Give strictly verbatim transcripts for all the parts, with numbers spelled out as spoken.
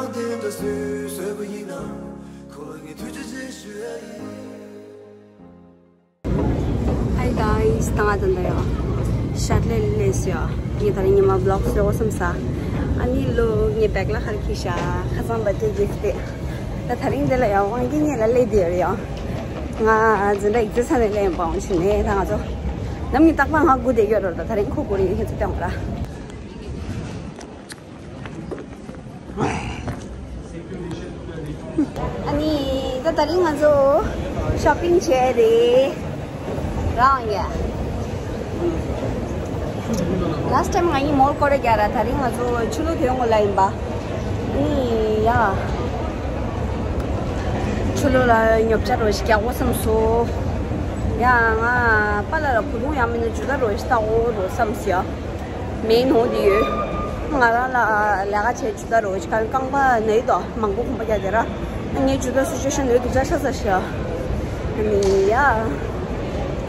Hi guys, ད་ང་ད་ལྟ་ཡང་ཤར་ལེ་ལེ་སི་ཡ། ངས་ད་རིང་ཉི་མ་བི་ལོག་བཟོ་བསམ་ས། ཨ་ནི་ལོ་ངས་བེག་ལ་ཁར་ཁྱེར་ཤག་ཁ་སང་བར་ཌེ་གིཕ་ཊི་དེ། ད་ད་རིང་འདི་ལ་ཡང་དབང་གིས་ངེད་ལ་སླེབས་བསྡད་ཡོད་ཡང་། ང་འཛིན་གྲྭ་ཡིག་ཚད་ཚར་ནས་སླེབས་ཡིན་པའང་ཕྱིན་ནས། ད་ང་ཚོ་ནམ་གྱི་རྟག་པར་ང་སྒུག་བསྡད་ཡོད་རེད། ད་ད་རིང་ཁོ་སྒུག་རེད། ཡིན་ཁྱེད་ཚོ་སྟོན་དགོས་ར། ཨ་ནི་ད་ད་རིང་ང་ཚོ་ཤོ་པིང་བྱས་རེད། རང་ཡ། ལཱ་སི་ཊི་ཊེམ་ང་གཉིས་མོལ་སྐོར་རྒྱག་ར། ད་རིང་ང་ཚོ་ཆུ་ལོག་ཐོན་དགོས་ལ་ཡིན་པ། ཨ་ནི་ཡ། ཆུ་ལོག་ལ་ཉོ་ཆ་རོ་ཞིག་རྒྱག་དགོས་བསམ་སོང་། ཡ་ང་པཱ་ལགས་ལ་བུ་ཆུང་ཡང་མིན་ན་ཇུ་ཏ་རོ་ཞིག་ལྟ་དགོས་རོ་བསམ་སོང་ཡ། མེད་ནོ་དེ་ཡོད། ང་རང་ལ་ལས་ཀ་བྱས་ཇུ་ཏ་རོ་ཞིག་ག་རྐང་པ་ན་ཡི་དོ་མང་པོ་གོམ་པ་རྒྱག་དེ་ར། ངའི་ཇུ་ཏ་སི་ཅུ་ཨེ་ཤན་ཡོད་དེ་འདྲ་ཤ་ཚ་ཤ། ཨ་ནི་ཡ།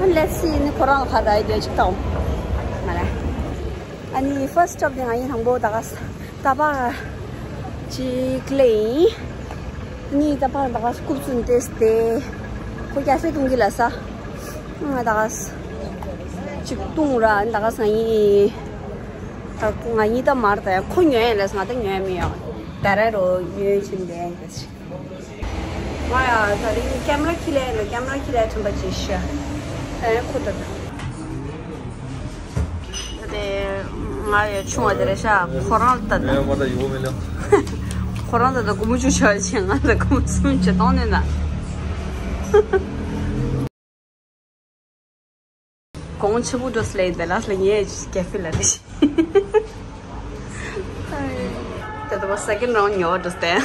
ཨ་ལེ་སི་ནི་ཁོ་རང་ལ་ཁ་ར་ཡི་དེ་ཅིག་ལྟའོ། ང་ལ། ཨ་ནི་ཕར་སི་ཊོབ་དེ་ང་ཡིན་དང་པོ་ད་ག་ས་ད་པ་ཅིག་ལེ་ཡིན། ཨ་ནི་ད་པ་ད་ག་ས་རྐུབ་ཚུན་ཏེ་སྟེ། ཁོ་ཀྱ་ཕེ་བཏུང་གི་ལ་ས། ང་ད་ག་ས་ཅིག་བཏུང་ར། ད་ག་ས་ང་ཡིན། ད་ང་ཡིན་ད་མར་ད་ཡ་ཁོ་ཉོས་ཡ་ལ་ས་ང་ད་ཉོས་མི་ཡོང་། ད་ར་རོ་ཉོས་ཕྱིན་དེ་ཡ་ཡིན་ད་ཅིག་ང་ཡ་ད་རིང་ཀེམ་ར་ཁྱི་ལས་ནོ་ཀེམ་ར་ཁྱི་ལས་ཁྲམ་པ་ཅི་ཤ། ཨེ་ཁོ་ད་ད་དེ་ང་ཡ་ཆུང་བ་དེ་རེད་ཤ། ཁོ་རང་ད་ད་ཁོ་རང་ད་ད་སྒོར་མོ་བཅུ་ཆ་ཆེ། ང་ད་སྒོར་མོ་སུམ་ཅུ་གཏོང་ནས་ན། གོང་ཆེ་པོ་འགྲོ་སླེབས་འདི་ལ་སླེབས་ངས་ཀེ་ཕེ་ལ་རེ་ཞིག་ད་ལྟ་བ་སེ་ཀེན་རའུན་ཌ་ཉོ་འགྲོ་སྟེ།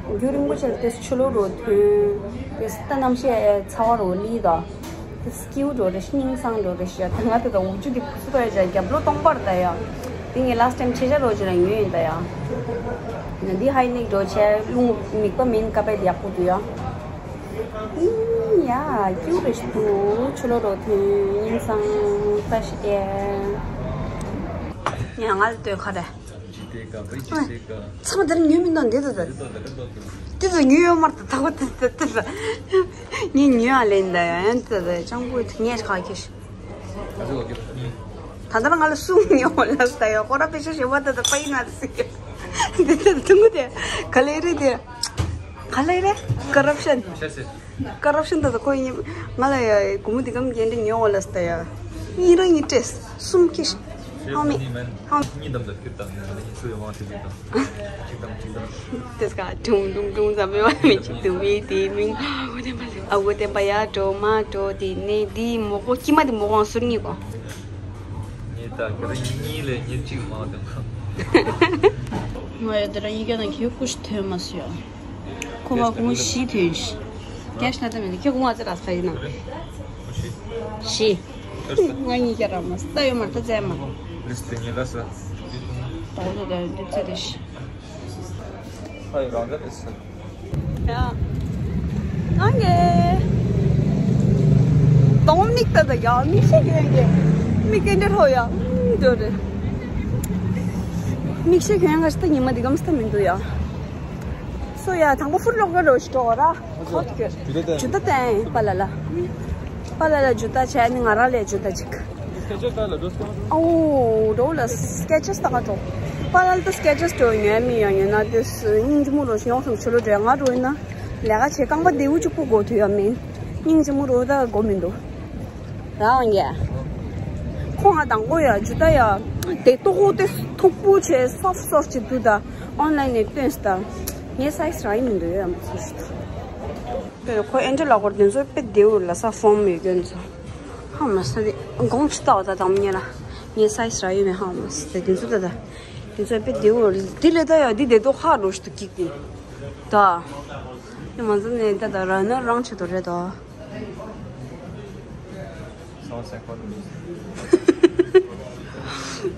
རྒྱུན་རིང་པོ་ཞིག་ལ་དེ་ཆུ་ལོག་རོ་ཐོན། དེ་ད་གནམ་གཤིས་ཚ་བ་རོ་ལི་དང་། དེ་སྐྱིད་པོ་འགྲོ་རེ་ཞིག་སྙིང་སང་འགྲོ་རེ་ཞིག་ད་ང་དེ་དང་འུ་ཅུ་དེ་ཕུ་སུ་ད་ཡ་རྒྱབ་ལོ་སྟོང་པར་ད་ཡ། དེ་ངས་ལཱ་སི་ཊི་ཊེམ་ཆེ་ཆ་རོ་ཅིག་ལ་ཉོས་ཡིན་ད་ཡ། ན་འདི་ཧའི་ནེག་འགྲོ་ཆེ་རླུང་མིག་པ་མིན་ཀ་པའི་དེ་ཡག་པོ་འདུག་ཡ། ཨིན་ཡ། ཀྱུ་རེ་ཞིག་ཏུ་ཆུ་ལོག་རོ་ཐོན་ཡིན་སང་ལྟ་ཞིག་ཨེ། ཉ་ང་ལ་ལྟོས་ཁ་རེ། ཚང་དེར་ཉོས་མི་འདུག་འདི་ད་ད། འདི་ད་ཉོས་ཡོད་མར་ད་ད་གོ་ད་ད་ད་ད། ངས་ཉོས་ཨ་ལེན་ད་ཡ་ད་ད་ཅང་པོ་ད་ངས་ཁ་ཁེ་ཤི། ད་ལྟ་ང་ལ་གསུང་ཉོ་ལ་ད་ཡ་ཁོ་ར་པེ་ཤ་ཞེ་བ་ད་ད་པ་ཡིན་ན་ད་སི་ཀེ། འདི་ད་ཐུང་གུ་དེ་ག་ལེ་རེད་དེ། ག་ལེ་རེད། ཀོ་རབ་ཤན། ཀོ་རབ་ཤན་ད་ད་ཁོ་ཡིན། ང་ལ་ཡ་སྒོར་མོ་འདི་གམ་རྒྱན་འདྲ་ཉོ་འོ་ལ་སི་ད་ཡ། ཡིན་རང་ཡིན་སྤྲད། གསུམ་ཁེ་ཤི། ཧང་མེ། ཧང་། གཉིས་དམ་ལ་ཁྱོད་དང་ངས་ང་ལ་ཡིན་ཚུལ་ཡོང་བ་དེ་གཉིས་དང་། གཅིག་དང་གཅིག་དང་། དེ་སྐ་ཀྲུང་ཀྲུང་ཀྲུང་ཙམ་མེད་པ་མི་གཅིག་ཏུ་མི་དེ་མིང་། ཨ་གོ་དེ་པ་ཡ་འགྲོ་མ་འགྲོ་དེ་ནས་དེ་མོ་གོ་ཀྱི་མ་དེ་མོ་གོང་ཟུར་གཉིས་གོ། ངས་ད་ག་རེ་གཉིས་ལས་ཉེར་གཅིག་མང་དེ་མ། ང་ཡ་དེ་ར་གཉིས་ཀ་ནང་ཁྱེད་ཀུ་ཤི་ཐོན་མ་སོང་ཡ། ཁོ་བ་ཀུ་ཤི་ཐོན་ཤི། ཀེ་ཤི་ན་ད་མེད་ཁྱེད་ཀུ་ང་ཚེ་ར་ས་ཡིན་ན། ཤི། ང་གཉིས་ཀ་ར་མ་ས་ད་ཡོད་མ་ད་ཙེ་མ། ལིས་ཏི་ཉི་ལ་ས། ད་འོ་ད་ད་འདི་ཚེ་རེ་ཤི། ཧའི་རང་ག་དེ་ས། ཡ། ང་གི་གདོང་མིག་ད་ད་ཡ་མིག་ཤེལ་གྱོན་གྱི། མིག་གི་འདྲ་ཧྲོ་ཡ། འདོད་རེད། མིག་ཤེལ་གྱོན་ག་ཞིག་ད་ཉི་མ་འདི་གམ་སྟ་མི་འདུག་ཡ། སོ་ཡ་དང་པོ་ཧྥུ་ལོག་ག་རོ་ཞིག་འགྲོ་ར། ཧོ་ཏི་གྱོད། ཇུ་ཏ་བསྟན་པཱ་ལགས་ལ། པཱ་ལགས་ལ་ཇུ་ཏ་བྱས་ནི་ང་རང་ལ་ཇུ་ཏ་ཅིག་ཨོ་འགྲོ་ལ་སི་ཀེ་ཅེ་སི་ད་ག་འགྲོ། པཱ་ལགས་ལ་ད་སི་ཀེ་ཅེ་སི་འགྲོ་ཉན་མི་ཡང་ཉན་ན་དེ་སྙིང་རྗེ་མོ་རོ་ཞིག་ཡོང་སོང་ཆུ་ལོ་འདྲ་ང་འགྲོ་ཡིན་ན། ལས་ཀ་བྱེད་རྐང་པ་བདེ་བོ་གཅིག་པུ་དགོས་དུས་ཡང་མིན། སྙིང་རྗེ་མོ་རོ་ད་དགོས་མི་འདུག་རང་ཡ། ཁོང་ང་དང་པོ་ཡ་ཇུ་ཏ་ཡ། དེ་ཏོག་ཧོ་དེ་མཐུག་པོ་བྱས་སོབ་སོབ་ཅིག་འདུག་ད། ཨོན་ལན་ནས་བཏོན་སྟ། ངའི་སའི་སི་རང་ཡིན་མི་འདུག་ཡ་མ་ཚོ་ཞིག་ཁོ་ཨེན་ཌི་ལ་སྐོར་དེ་ཚོ་དཔེ་བདེ་བོ་ལ་ས་ཧྥོམ་ཡོད་རྒྱུ་ཚོ། ཧ་མ་ས་དེ་གོང་ཆུ་ཏའོ་ད་དང་མཉེ་ལ། ངའི་སའི་སི་ར་ཡོད་མེད་ཧ་མ་ས་དེ་དེ་ཚོ་ད་ད། དེ་ཚོ་དཔེ་བདེ་བོ་དེ་ལས་ད་ཡ་དེ་བདེ་ཏོག་ཧ་རོ་ཞིག་ཏུ་ཀིག་དེ། ད། ཡ་མ་ཚོ་ནས་ད་ད་ར་ན་རང་ཆེ་དོ་རེད་ད།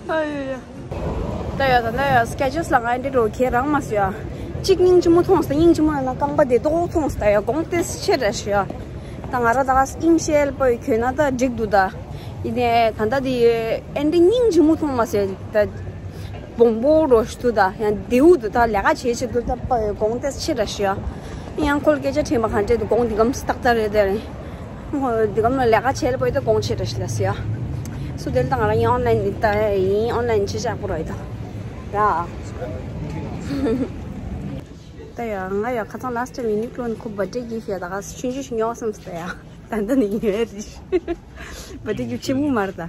ཨ་ཡ་ཡ། ད་ཡ་ད་ད་ཡ་སི་ཀེ་ཅེ་སི་ལ་ང་འདི་འགྲོ་ཁྱེད་རང་མ་སུ་ཡ། གཅིག་སྙིང་རྗེ་མོ་མཐོང་སྟེ་སྙིང་རྗེ་མོ་ཡིན་ན་རྐང་པ་བདེ་ཏོག་མཐོང་སྟེ་ཡ་དགོངས་ཏེ་ཤེས་ར་ཤི་ཡ། ད་ང་ར་ད་ག་དབྱིན་ཞལ་པོ་གྱོན་ན་ད་འགྲིག་འདུག་ད། ཡིན་ནའི་ད་ད་དེ་ཨེ་འདྲ་སྙིང་རྗེ་མོ་མཐོང་མ་སོང་ད། སྦོམ་པོ་རོ་ཞིག་འདུག་ད་ཡང་རྡེའུ་འདུག་ད་ལས་ཀ་བྱེད་ཆེད་དུ་ད་པ་གོང་ཏེ་ཆེ་ར་ཤི་ཡ། ཡང་ཁོལ་སྐད་ཆ་དྲན་པ་གང་བྱེད་དུ་གོང་འདི་གམ་སྟག་ད་རེད་དེ་རེད། ཁོ་འདི་གམ་ལ་ལས་ཀ་བྱེད་ལ་པོ་ད་གོང་ཆེ་ར་ཤི་ལ་སི་ཡ། སུ་དེ་ལ་ད་ང་རང་ཡང་ཨོན་ལན་ནི་ད་ཡིན་ཨོན་ལན་ཆེ་ཆག་པོ་རོ་ཡི་ད་ར། ད་ཡ་ང་ཡ་ཁ་ཚང་ལ་སི་ཊར་ཡུ་ནི་ཀློ་ནི་ཁོ་བར་ཌེ་གིཕ་ཡ་ད་ག་ཆུང་ཆུང་ཞིག་ཉོ་སམ་སི་ད་ཡ། ད་འདི་ནི་ཉོས་རེད། བར་ཌེ་གིཕ་ཆེན་མོ་མ་རེད་ད།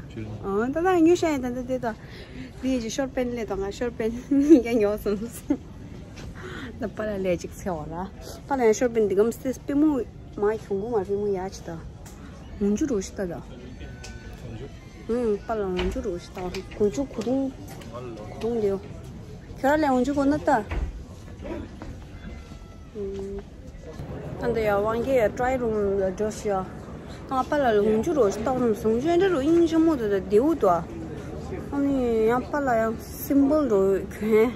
ཨོ་ད་ད་ཉོ་ཤ་ཡ་ད་ད་དེ་ད། འདི་ཡི་ཤོར་པན་ལས་དང་ང་ཤོར་པན་གཉིས་ཀ་ཉོ་སོང་། ད་པ་ལ་ལས་ཅིག་ཚེ་བ་ར། པ་ལ་ཡང་ཤོར་པན་འདི་གམ་སྟེ་པེ་མོ་མ་གྱོང་པོ་མ་པེ་མོ་ཡ་ཅི་ད། ངུ་འཇུ་རུ་ཤི་ད་ད། ཨུང་པ་ལ་ངུ་འཇུ་རུ་ཤི་ད། གུ་འཇུ་གུ་རུང་། གུ་རུང་ལེའོ། ཁྱོད་ར་ལས་ངུ་འཇུ་གོ་ན་ད། ཨུམ། ད་འདི་ཡ་དབང་གི་ཡ་ཊ་རའི་རུམ་ལ་འགྲོ་ཤི་ཡ། ད་པ་ལ་ལ་ངུ་འཇུ་རོ་ཤི་ཏོག་རུམ་སུང་ཇུ་འདྲ་རུ་ཨིན་ཇི་མོ་དུ་ད་དེའུ་དུ། ཨ་ནི་ཡང་པ་ལ་ཡང་སིམ་བོལ་རུ་གྱོན།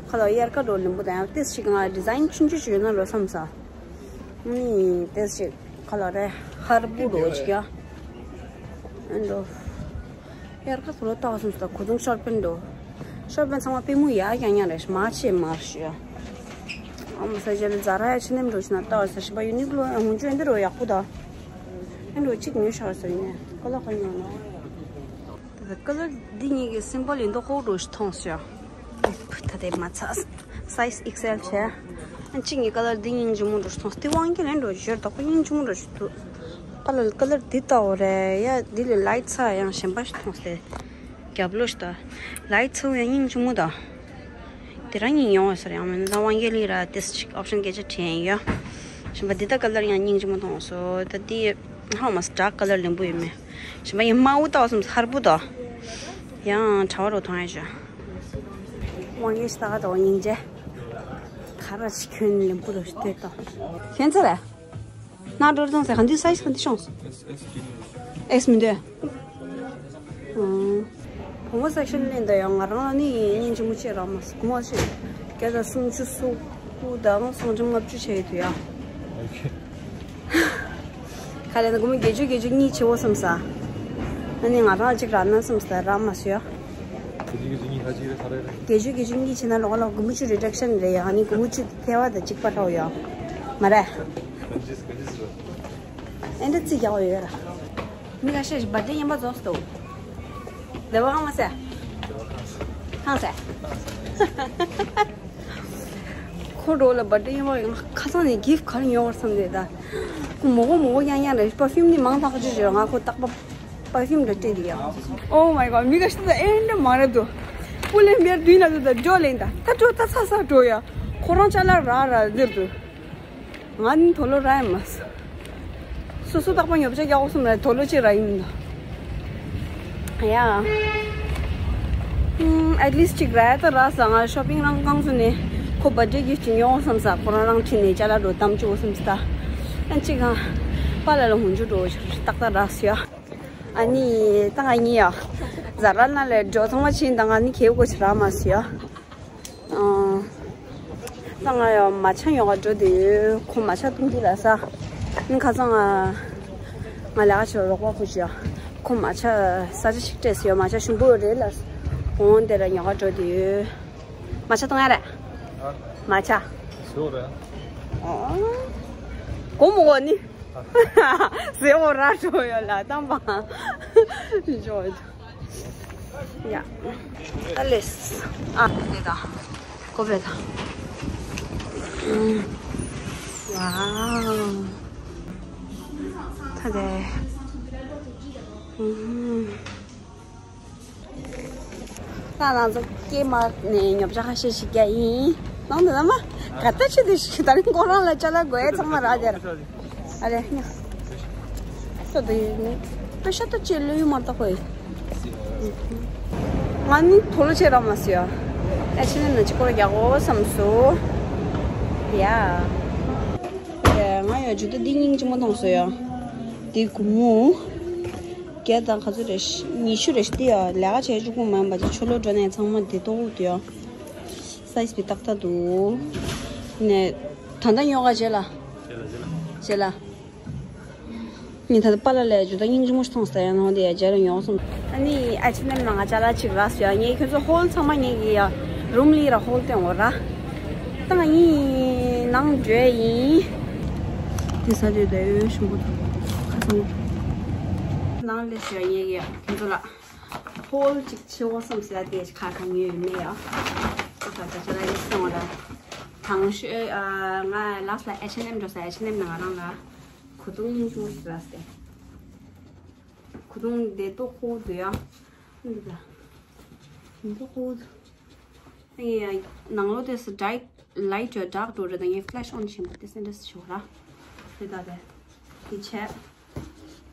ཁ་ལ་དབྱར་ཁ་རུ་ལིམ་བུ་དང་ཡང་ཏེས་ཤིག་ང་ཌི་ཛའིན་ཆུང་ཆུང་ཞིག་ཡོད་ན་རོ་བསམ་ས། ཨ་ནི་ཏེས་ཤིག་ཁ་ལ་རེ་ཧར་བུ་རུ་ཅིག་ཡ། ཨ་འགྲོ། དབྱར་ཁ་ཐོ་ལོ་ཏོག་སུམ་སྟ་གོ་དུང་ཤོར་པན་འགྲོ། ཤོར་པན་ཚང་མ་པེ་མོ་ཡ་ཀྱང་ཉ་རེ་མ་ཆེ་མ་ཤི་ཡ། ཨ་མ་ས་ཇེ་ལ་ཛ་ར་ཡ་ཆེ་ནེམ་འགྲོ་ཤི་ན་ཏོག་ས་ཤི་པ་ཡུ་ནི་ཀློ་ཡ་ཧུང་ཅུ་འདི་རོ་ཡག་པོ་ད། ཨ་འགྲོ་གཅིག་ཉོ་ཤོར་ས་ཡིན་ནས་ཀ་ལ་ཁ་ཉོ་ན། ད་ཀ་ལར་འདི་གཉིས་ཀྱི་སིམ་བོལ་ཡིན་མདོག་ཁོག་འགྲོ་ཤི་མཐོང་ཤི་ཡ། ད་དེ་མ་ཚ། སའི་ཛི་ཨེག་སི་ཨེལ་བྱས། ཨ་གཅིག་ནི་ཀ་ལར་འདི་སྙིང་རྗེ་མོ་འདྲ་ཞིག་མཐོང་། སྟེ་དབང་གི་ལན་འགྲོ་ཞོར་དོག་པོ་སྙིང་རྗེ་མོ་འདྲ་ཞིག་འདུག་ཀ་ལར་ཀ་ལར་འདི་ལྟ་བུ་རེད་ཡ། འདི་ལས་ལའིཊ་ཚ་ཡང་གཞན་པ་ཞིག་མཐོང་སྟེ། རྒྱབ་ལོགས་ཤིག་ད། ལའིཊ་ཚ་བོ་ཡང་སྙིང་རྗེ་མོ་ད། དེ་རང་གཉིས་ཡོང་བ་ཟེར་ཡང་མིན་ན་དབང་གི་ལི་ར་ཏེས་ཅིག་ཨོབ་ཤན་སྐད་ཆ་དྲན་ཡ། གཞན་པ་འདི་ད་ཀ་ལར་ཡང་སྙིང་རྗེ་མོ་མཐོང་སོ། ད་འདི་ཧ་མ་སི་ཌག་ཀ་ལར་ལེན་པོ་ཡོད་མེད། གཞན་པ་ཡང་དམར་པོ་ད་བསམ་ཧར་པོ་ད། ཡང་གྲྭ་བ་རོ་མཐོང་ཡ་ཞོ། དབང་གི་ལི་ད་ག་ད་བ་སྙིང་རྗེ། ག་ར་ཞིག་གྱོན་ལེན་པོ་རོ་ཞིག་ལྟོས་ད། གྱོན་ཚར་རེད། ན་འགྲོ་རུ་ཐོང་ཟེར་ག་འདི་སའི་ཛི་ག་འདི་ཤོང་སོང་། ཨེག་སི་མི་འདོད། ཨང་། བུ་མོ་སེག་ཤན་ལེན་ད་ཡང་ང་རང་ལ་ནི་སྙིང་རྗེ་མོ་ཆེ་རག་མ་སོང་། བུ་མོ་ཆེ་བརྒྱ་དང་སུམ་ཅུ་སོ་དགུ་དང་སུམ་ཅུ་ལྔ་བཅུ་ཆེ་ཡོད་དུ་ཡ། ཨོ་ཁེ། ག་ལེ་ན་སྒོར་མོ་བརྒྱད་ཅུ་བརྒྱད་ཅུ་གཉིས་ཆེ་བོ་བསམ་ས། ཨ་ནི་ང་རང་གཅིག་རག་ན་བསམ་ས་རག་མ་སོང་ཡ། བརྒྱད་ཅུ་བརྒྱད་ཅུ་གཉིས་ག་ཅིག་རེད་ག་རེ་རེད། བརྒྱད་ཅུ་བརྒྱད་ཅུ་གཉིས་ཆེ་ན་ལོག་ལོག་སྒོར་མོ་བཅུ་རི་ཌག་ཤན་རེད་ཡ། ཨ་ནི་སྒོར་མོ་བཅུ་ཐལ་བ་དང་གཅིག་པ་འདྲ་བོ་ཡ། མ་རེད། ག་ཅིག་ག་ཅིག་རེད། ཨེ་འདྲ་རྩིས་རྒྱག་པ་ཡོད་ར། མི་ཁ་ཤས་ཤིག་བར་ཌེ་ཡིན་པ་རྫོགས་སུ་འདུག་བདེ་བ་ཨང་མ་ཟེར། ཐང་ཟེར། ཁོ་འགྲོ་ལ་བར་ཌེ་ཡིན་པ་ཡང་ཁ་སང་ནས་གིཕ་ག་རེ་ཉོ་བར་བསམ་ནས་ད། ཁོ་མོ་གོ་མོ་གོ་ཡང་ཡང་རེད། པར་ཕིའུམ་ནི་མང་ཐག་ཅིག་རེད། ང་ཁོ་རྟག་པར་ཕིའུམ་འདྲ་སྤྲད་དེ་ཡ། Oh my god། མི་ཁ་ཤས་ད་ཨེ་འདྲ་མ་རེད་འདུག་པུ་ལེན་པའི་མདུན་ལ་འདུག་ད་འགྲོ་ལེན་ད་ད་འགྲོ་ད་ཚ་ཚ་འགྲོ་ཡ། ཁོ་རང་ཅ་ལག་རག་ར་ཟེར་འདུག་ང་ནི་དོ་ལོ་ར་ཡ་མ་སོང་། སོ་སོ་རྟག་པར་ཉོ་ཆ་རྒྱག་འོ་སོང་ལ་དོ་ལོ་ཅིག་ར་ཡིན་ད། ཡ། ཨུམ། ཨེཊ་ལིསཊ་ཅིག་ར་ཡ་ད་རག་ས། ང་ཤོ་པིང་རང་རྐང་བཙུགས་ནས་ཁོ་བར་ཌེ་གིཕ་ཅིག་ཉོ་འོ་བསམ་ས། ཁོ་རང་རང་ཁྲིད་ནས་ཅ་ལག་འགྲོ་གཏམ་བཅུག་འོ་བསམ་ས་ད། ཨ་ཅིག་ག་པཱ་ལགས་ལ་ཧུན་ཇུ་འགྲོ་ཞིག་ཏག་ཏག་རག་སོང་ཡ། ཨ་ནི་ད་ང་གཉིས་ཡ། ཛ་ར་ན་ལས་འགྲོ་ཚང་མ་ཕྱིན་ད་ང་ནི་ཁེ་གོ་ཆ་རག་མ་སོང་ཡ། ཨང་། ད་ང་ཡང་མ་ཆ་ཉོ་ག་འགྲོ་དེ་ཡོད། ཁོ་མ་ཆ་འཐུང་གི་ལ་ས། ནི་ཁ་སང་ང་ང་ལས་ཀ་བྱེད་རོགས་པ་ཁོ་ཅི་ཡ། ཁོ་མ་ཆ་ས་ཆ་ཞིག་སྤྲད་ཟེར་ཡོད། མ་ཆ་ཞིམ་པོ་རེད་ལ། འོང་དེ་ལ་ཉོ་ག་འགྲོ་དེ་ཡོད། མ་ཆ་འཐུང་ཡ་རེད། ཨ། མ་ཆ། ཟོ་རེད། ཨོ། གོ་མོ་གོ་ནི། ཟེ་འོ་ར་འགྲོ་ཡོད་ལ་དམ་པ། འགྲོ་ཡོད། ཡ། ཨ་ལེས། ཨ་དེ་ད། ཀོ་བེ་ད། ཝའོ། ད་དེ། ད་ང་ཚོ་ཀེ་མ་ནས་ཉོ་ཆ་ཁ་ཤས་ཤིག་རྒྱག་ཡིན། ནང་དུ་ལ་མ་ག་ད་ཆི་དུ་ཞིག་ད་རིང་ཁོ་རང་ལ་ཅ་ལག་དགོས་ཡས་ཚང་མ་རག་དེར། ཨ་རེ་ཉོ། ད་དུ་ཡིན་ནི་པེ་ཤ་ད་ཅི་ལོས་མ་ད་ཁོ་ཡིན། ང་ནི་དོ་ལོ་ཆེ་ར་མ་སི་ཡ། ཨ་ཆི་ནི་ན་ཅི་ཁོ་ར་རྒྱག་འོ་བསམ་སོ། ཡ། ཡ་ང་ཡ་ཇུ་ད་འདི་སྙིང་རྗེ་མོ་མཐོང་སོ་ཡ། འདི་གུ་མུ། བརྒྱ་དང་ག་ཚོད་རེད། ཉི་ཤུ་རེད། འདི་ཡ་ལས་ཀ་བྱས་གཅིག་པུ་མ་ཡིན་པ་ཅིག་ཆོ་ལོ་འགྲོ་ནས་ཚང་མ་འདི་ཏོག་འདི་ཡ། སའི་ཛི་བི་ཏག་ཏག་འདུག་ནས་ད་ལྟ་ཉོ་ག་བྱེད་ལ། བྱེད་ལ་བྱེད་ལ། བྱེད་ལ། ངས་ད་ལྟ་པཱ་ལགས་ལ་ཇུ་ད་སྙིང་རྗེ་མོ་ཞིག་མཐོང་སྟེ་ཡང་ནང་དེ་ཡ་རྗེས་ལ་ཡོང་སོང་། ཨ་ནི་ཨ་ཆི་ནེམ་ནང་ང་ཅ་ལག་ཅིག་རག་སོང་ཡ། ངས་ཁྱོད་ཚོ་ཧོལ་ཚང་མ་ངས་ཀྱི་ཡ་རུམ་ལི་ར་ཧོལ་སྟོན་འོ་ར། ད་ང་གཉིས་ནང་འགྲོ་ཡིན། དེ་ས་དེ་ད་ཡོད་ཤུང་པོ་ཁ་སང་ནང་ལས་སོང་ཡ། ངས་ཀྱི་ཡ་ཁྱོད་ཚོ་ལ་ཧོལ་ཅིག་ཆེ་བོ་བསམ་ཟེར་ཡ་དེ་ཁ་ཁ་ཉོས་ཡོད་མེད་ཡ། ཁ་ཁ་ཅ་ལག་ཡིན་སོང་ར། དང་ཤོས་ང་ལགས་ལ་ཨ་ཆི་ནེམ་འགྲོ་ས། ཨ་ཆི་ནེམ་ནང་ང་རང་ལ་གོས་ཐུང་སྙིང་རྗེ་མོ་ཞིག་རག་སྟེ། གོས་ཐུང་དེ་ཏོག་ཁོ་བོ་འདུག་ཡ། འདི་ད། འདི་ཏོག་ཁོ་བོ་འདུག་ཨེ་ཡ། ནང་ལོགས་དེ་སུ་ཌའེཊ་ལའིཊ་ཡོད་ཌརྐ་འགྲོ་རེད། ད་ངས་ཕི་ལེཤ་ཨོན་བྱེད་པ་དེ་སེ་འདྲ་སུ་ཆོག་ར། དེ་ད་དེ། དེ་བྱས།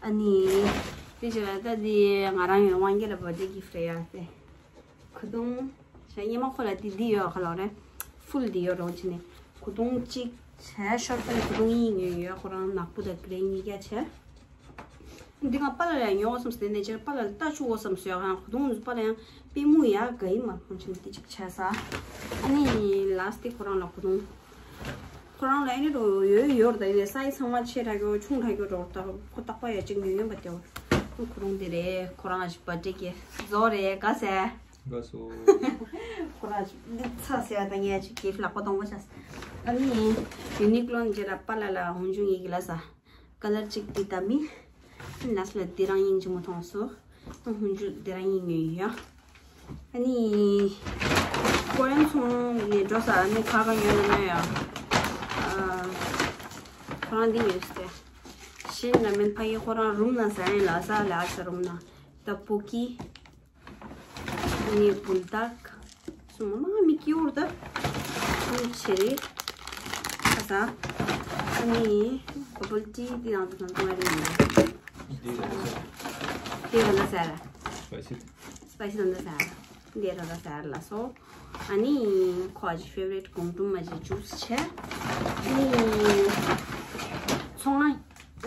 ཨ་ནི། དེ་བྱས་ད་དེ་ང་རང་ཡོད་དབང་རྒྱལ་ལ་བར་ཌེ་གིཕ་རེད་ཡ་དེ། གོས་ཐུང་། བྱས་སྔོན་མ་ཁོ་ལ་དེ་འདི་ཡོད་ག་ལོག་རེད། ཕུལ་འདི་ཡོད་རོགས་བྱས་ནས། གོས་ཐུང་གཅིག་བྱས་ཤོར་ཊ་ནས་གོས་ཐུང་གཉིས་ཉོས་ཡོད། ཁོ་རང་ནག་པོ་དང་གྷི་རེ་གཉིས་ཀ་བྱས། འདི་ང་པཱ་ལགས་ལ་ཉོ་བསམ་སྟེ་ནས་ཅེར་པཱ་ལགས་ལ་ལྟ་བཅུག་བསམ་སོ་ཡ། ཁོ་རང་གོས་ཐུང་པཱ་ལགས་ཡང་པུས་མོ་ཡ་ག་ཡིན་མ་ཁོང་ཆེན་དེ་གཅིག་བྱས་ས། ཨ་ནི་ལ་སི་ཊིག་ཁོ་རང་ལ་གོས་ཐུང་། ཁོ་རང་ལ་ཨེ་ནི་རོ་ཡོད་ཡོད་ར། ད་ཡིན་ནས་སའི་ཛི་ཚང་མ་ཆེ་དྲགས་ཀྱོ་ཆུང་དྲགས་ཀྱོ་རོ། ད་ཁོ་རྟག་པ་ཡ་གཅིག་ཉོ་ཉོ་པ་དེ་བ། ཁོ་རང་དེ་རེད། ཁོ་རང་ཞིག་བར་ཌེ་གི་བཟོ་རེད་ག་ཟེ། དགའ་སོ། ཁོ་རང་ཞིག་འདི་ཚ་ཟེ་བ་ད་ངས་ཅིག་གི་ལག་པ་སྟོང་པ་ཆགས། ཨ་ནི་ཡུ་ནིག་ལོན་རྗེས་ལ་པཱ་ལགས་ལ་ཧུན་ཇུ་ངེད་ཀྱི་ལ་ས། ཀ་ལར་གཅིག་འདི་ད་མི། ལ་སི་ལ་འདི་རང་སྙིང་རྗེ་མོ་མཐོང་སོང་། ཧུན་ཇུ་འདི་རང་སྙིང་ཉོས་ཡོད་ཡ། ཨ་ནི། ཀོ་རི་ཡན་ཚོང་ནས་འགྲོ་ས་ཨ་ནི་ཁ་ཁ་ཉོས་ན་ཉོས་ཡ། ཨ། ཁོ་རང་འདི་ཉོས་སྟེ། ཤིན་ར་མེན་ཕ་གི་ཁོ་རང་རུམ་ན་ཟ་ཡིན་ལ་ས་ལ་ཨ་ས་རུམ་ན། ཏ་པོ་ཀི། ཨ་ནི་བུལ་ཏག་སུ་མ་མ་མི་ཀི་འོར་ད། ཨ་ནི་ཆེ་རེ། ཁ་ས། ཨ་ནི་བ་བལ་ཊི་འདི་ཡང་དུ་ཐང་ཐང་རེ་ཡིན། འདི་ག་ལ་ཟེར། སི་པའི་སི། སི་པའི་སི་དང་འདི་ཟེར། འདི་ར་ར་ཟེར་ལ་སོ། ཨ་ནི་ཁོ་ཨ་ཅི་ཕེ་ཝ་རི་ཊི་གོང་ཀྲུམ་མ་ཅི་ཇུས་བྱས། ཨ་ནི་ཚོང་ང་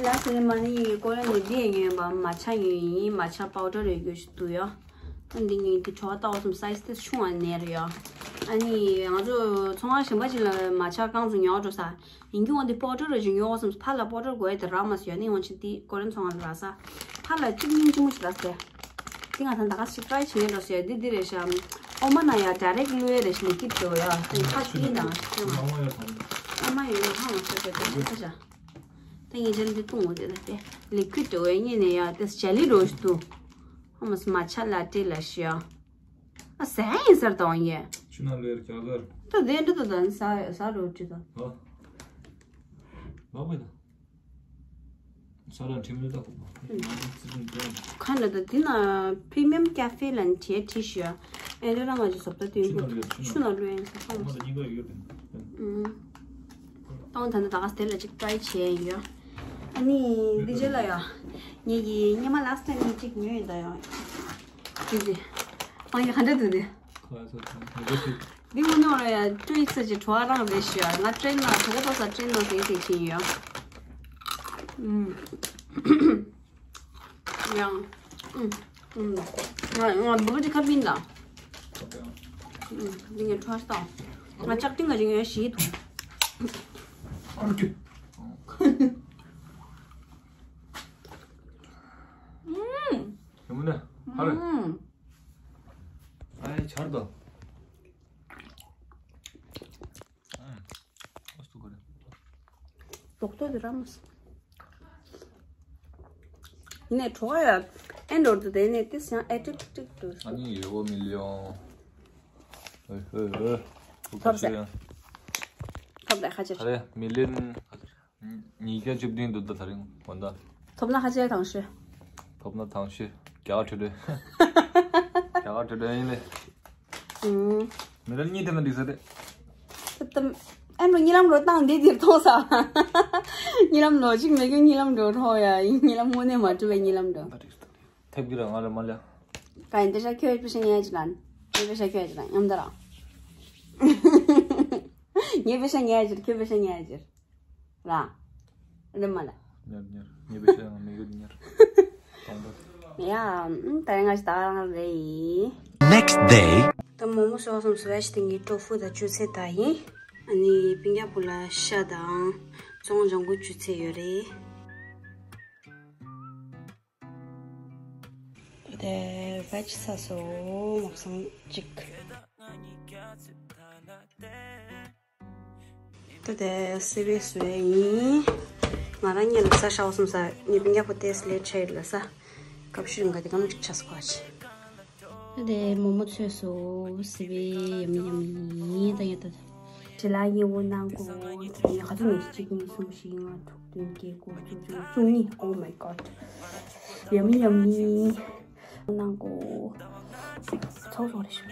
ལ་ཟེར་མ་ནི་ཀོ་ར་ནི་འདི་ཡང་ཉོས་པ་མ་ཆ་ཉོས་ཡིན། མ་ཆ་པའུ་ཌར་ཡོད་རྒྱུ་ཞིག་འདུག་ཡ། ཨ་འདི་ངས་འདི་བྲོ་བ་ལྟ་བ་སོང་སའི་ཛི་དེ་ཆུང་བ་ནས་རེད་ཡ། ཨ་ནི་ང་ཚོ་ཚོང་ཁང་གཞན་པ་ཅིག་ལ་མ་ཆ་རྐང་ཚོ་ཉོ་འགྲོ་ས། ཡིན་རྒྱུ་འོ་འདི་པའུ་ཌར་ར་ཅིག་ཉོ་བསམ་ཕ་ལ་པའུ་ཌར་དགོས་ཡ་དེ་རག་མ་སོང་ཡ། ནི་འོ་ཅི་འདི་ཀོ་རན་ཚོང་ཁང་ལ་རག་ས། ཕ་ལ་གཅིག་སྙིང་རྗེ་མོ་ཞིག་རག་སྟེ། འདི་ང་ཚང་ད་ག་ཞིག་ཊ་རའི་བྱེད་ངེས་འགྲོ་ས་ཡ། འདི་འདི་རེད་ཤག་ཨོ་མ་ན་ཡ་ཌའི་རེག་ཊི་བླུགས་ཡ་རེད་ཤག་ལི་ཀུ་ཌི་འགྲོ་ཡ། ཁ་ཤས་ཡིན་ད་ང་ཤི་ཁྱོད་ང་ཨོ་མ་ཡོད་ན་ཧ་མ་ཤོད་ཤོད་དེ་ཁ་ཤ། ད་ངས་ཇེ་ལི་འདི་བཏུང་འོ་དེ་ལ་དེ་ལི་ཀུ་ཌི་འགྲོ་ཡ་གཉིས་ནས་ཡ་དེ་ཇེ་ལི་འགྲོ་ཞིག་འདུག་ཧ་མ་སི་མ་ཆ་ལ་ཏྲེ་ལ་ཤི་ཡ། ཨ་ཟས་ཡིན་ཟེར་དང་ཡེ། ཆུ་ན་ལེར་རྒྱ་གར། ད་དེ་འདྲ་ད་ད་ཟ་ཟ་རོ་ཅི་ད། ཨ། ལ་བས་ད། ས་ར་ཁྲིམས་ལས་ད་ཁོ་པ། ཁ་ན་ད་དེ་ན་པི་རི་མི་ཡམ་ཀ་ཧྥེ་ལ་ནི་བྲིས་བྲིས་ཤི་ཡ། ཨེ་རེ་རང་ང་ཅི་སོབ་ད་དུས་ཆུ་ན་ལེར་ཆུ་ན་ལེར་ཡིན་ས་ཁོ་མ་ད་གཉིས་ཀ་ཡོད་པས། ཨུམ། ཏང་ད་ནི་ད་ག་སྟེ་ལ་ཅིག་ཊ་རའི་བྱས་ཡོད། ཨ་ནི་འདི་རྗེས་ལ་ཡ། ངེད་ཀྱི་སྙེ་མ་ལ་སི་ཊ་ནི་ཅིག་ཉོས་ཡིན་ད་ཡ། ཅི་ཅི། ཨང་ཡ་ག་འདྲ་འདུག་དེ། ཁ་ཡ་ཚོ་ཚང་མ་འདི་མོ་ཉོ་ར་ཡ་ཊུ་ཝིག་སི་ཅིག་བྲོ་བ་རང་རེད་ཤི་ཡ། ང་ཊྲེན་ནང་ད་ག་ཏོག་ས་ཊྲེན་ནང་ཟེར་ཟེར་ཕྱིན་ཡོད། ཨུམ། ཡང་། ཨུམ། ཨུམ། ང་ང་འབུ་ག་ཅིག་ཁ་པིན་ད། ཨུམ། འདི་ངས་ཁྲོ་ས་ང་ལྕགས་ཏིང་ག་ཅིག་ངས་ཞིག་འདུག་ཨུམ། ཡོང་ནས་ཧ་རེ། ཨུམ། ཨའི་ཆར་དོ། ཨུམ། ཨོ་སུ་གོ་རེ། ཏོག་ཏོག་དེ་ར་མ་སོང་། ཡིན་ནའི་གྲོགས་ཡ་ཨེ་འགྲོ་འདུག་དེ་ནས་དེ་སང་ཨེ་ཀྲིག་ཀྲིག་འགྲོ་སོང་། ཨ་ནི་ཡོད་གོ་མི་ལི་ཡོང་། ཧོ་ཧོ་ཧོ། ཐོབ་ཟེར། ཐོབ་ལ་ཁ་ཆེ། ཨ་རེ་མི་ལི་ཡོན་ཉིས་བརྒྱ་བཅུ་བདུན་འདུག་ད་ད་རིང་གོ་ད། ཐོབ་ན་ཁ་ཆེ་དང་ཤོས། ཐོབ་ན་དང་ཤོས་རྒྱ་གར་ཁྲི་ཁྲོད། རྒྱ་གར་ཁྲི་ཁྲོད་ཡིན་ལེ། ཨུམ། མི་རལ་གཉིས་དེ་ན་འགྲིག་ས་རེད། ད་ད་ཨེ་འགྲོ་གཉིད་ལམ་འགྲོ་སྟངས་འདི་འདིར་མཐོང་ས། གཉིད་ལམ་ལོ་གཅིག་མེད་རྒྱུ་གཉིད་ལམ་འགྲོ་མཐོང་ཡ། གཉིད་ལམ་དངོས་གནས་མ་འགྲོ་བའི་གཉིད་ལམ་འགྲོ། ཐེབས་ཀྱི་ར་ང་ར་མ་ལ། ག་ཡིན་དེ་ཤ་ཁྱོད་པེ་ཤ་ཉལ་ཅི་ལ། ངས་པེ་ཤ་ཁྱོད་ཅི་ལ་མཉམ་ད་ར། ངས་པེ་ཤ་ཉལ་ཅི་ཁྱོད་པེ་ཤ་ཉལ་ཅི། ར། རེད་མ་ལ། ཉར་ཉར་ཉེ་བའི་ཤ་ཡང་མི་གི་ཉར། དང་པོ། ཡ། ད་ང་ཞིག་ད་རང་རེད། Next day. ད་མོག་མོག་སོགས་སམ་སུ་ར་ཤི་ཏིང་གི་ཀྲོ་ཧྥུ་དང་ཅུ་ཚེ་ད་ཡིན། ཨ་ནི་པིང་ཀ་བུ་ལ་ཤ་དང་ཙོང་ལྗང་གུ་ཅུ་ཚེ་ཡོད་རེད། དེ་བེ་ཇི་ཚ་སོ་ངོ་སང་གཅིག་ད་དེ་སི་བི་སུ་ཡིན། ང་རང་ཉིད་ལ་ས་ཤ་བ་སོང་ས་ཉི་པིན་ཡག་པོ་ཏེས་ལེ་ཆེ་ལ་ས་སྐབས་ཤུ་རིང་ག་དེ་གམ་ཅིག་ཆ་སྐོ་ཆེ། ད་དེ་མོ་མོ་ཚོས་སོ་སི་བི་ཡམ་ཡམ་ཡིན་ད་ཡ་ད་ད། ཇི་ལ་ཡི་བོ་ནང་གོ་ཡ་ག་ཚོད་ནས་གཅིག་གཉིས་གསུམ་བཞི་ལྔ་དྲུག་བདུན་བརྒྱད་དགུ་བཅུ་བཅུ་གཉིས། Oh my god. Yummy, yummy. ནང་གོ་ཚོགས་ཚོགས་རེ་ཞུ།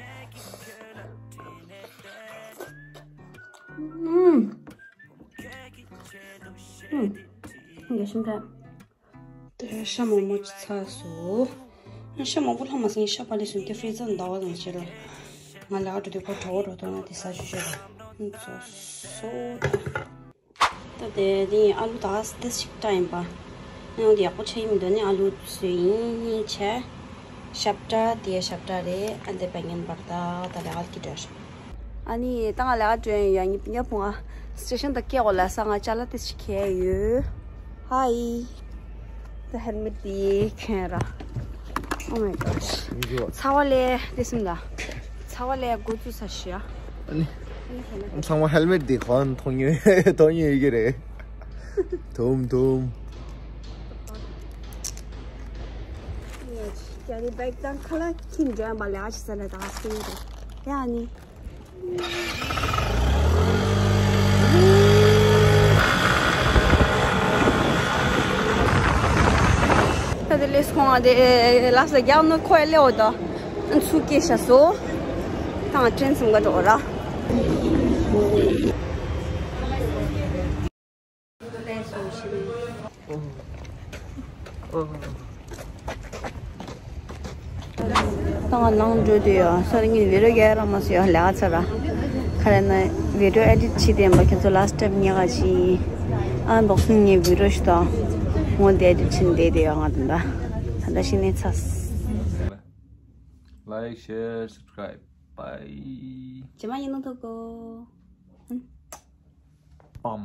ཨུམ། ཨུམ། ངས་ཤིང་ཁ། དེ་ཤ་མོག་མོག་ཅིག་ཚ་སོ། ཤ་མོག་པོ་ལྷག་མ་སེང་ཤ་པ་ལི་སུན་ཏེ་ཧྥི་རི་ཛར་ཟླ་བ་ལང་ཕྱིར་ལ། ང་ལ་འགྲོ་དུས་ཁོ་གྲོ་བོ་འགྲོ་དོན་ན་དེ་ས་ཞུ་ཞུ་ར། ཚོ་སོ། ད་དེ་དེ་ཨ་ལུ་ད་ཏེས་ཤིག་ཏྲ་ཡིན་པ། ཨ་ལུ་དེ་ཡག་པོ་ཆེ་ཡིན་མི་འདུག་ནི་ཨ་ལུ་སུ་ཡིན་ཆེ། ཤབ་ཏྲ་དེ་ཤབ་ཏྲ་རེད། ཨ་འདི་བེང་ཡན་བར་ད་ད་ལ་ཨལ་གི་འདྲ་ཤ། ཨ་ནི་ད་ང་ལ་ཨ་ཏྲེན་ཡ་ཉི་ཉ་ཕུང་ཨ་སི་ཊེ་ཤན་ད་སྐད་འོག་ལ་ས་ང་ཅ་ལག་ཏེས་ཤིག་ཁྱེར་ཡོད། ཧའི། ད་ཧེལ་མེ་ཊི་དེ་ཁྱེར་ར། Oh my gosh. ཚ་བ་ལས་དེ་སུན་ད། ཚ་བ་ལས་འགོ་བཙུགས་ས་ཤི་ཡ། ཨ་ནི། ཚང་མ་ཧེལ་མེ་ཊི་དེ་གོན་མཐོང་ཉོ་མཐོང་ཉོ་ཡི་གི་རེད། དུམ་དུམ། ཀྱ་རི་བེག་དང་ཁ་ལག་ཁྱིམ་འགྲོ་ཡ་མ་ལས་ཨ་ཅི་ས་ལ་ད་སུན་དེ། ཡ་ཨ་ནི། ད་དེ་ལས་ཁོང་ང་དེ་ལགས་ལ་རྒྱག་ནོ་ཁོ་ཡ་ལེའོ་ད། ཚུགས་ཀྱི་ཤ་སོ། ད་ང་ཏྲེན་སུམ་ག་འགྲོ་ར། ད་ང་ནང་འགྲོ་དུས་ཡ་སར་ངས་བི་ཌི་ཡོ་རྒྱག་ར་མ་སོ་ཡ་ལས་ཨ་ཚ་ར། ཁ་རེ་ན་བི་ཌི་ཡོ་ཨེ་ཌིཊ་བྱེད་དེ་ཡིན་པ་ཁྱེད་ཚོ་ལ་སི་ཊེབ་ཉེ་ག་ཅི། ཨན་བོག་སིང་ངས་བི་ཌི་ཡོ་ཞིག་དང་། ངོ་དེ་ཨེ་ཌིཊ་བྱེད་དེ་དེ་ཡ་ང་དང་ད། ད་ད་ཤི་ནས་ཚ། Like, share, subscribe. Bye. ཇེ་མ་ཡིན་ནོ་ཐོག་གོ། ཨམ།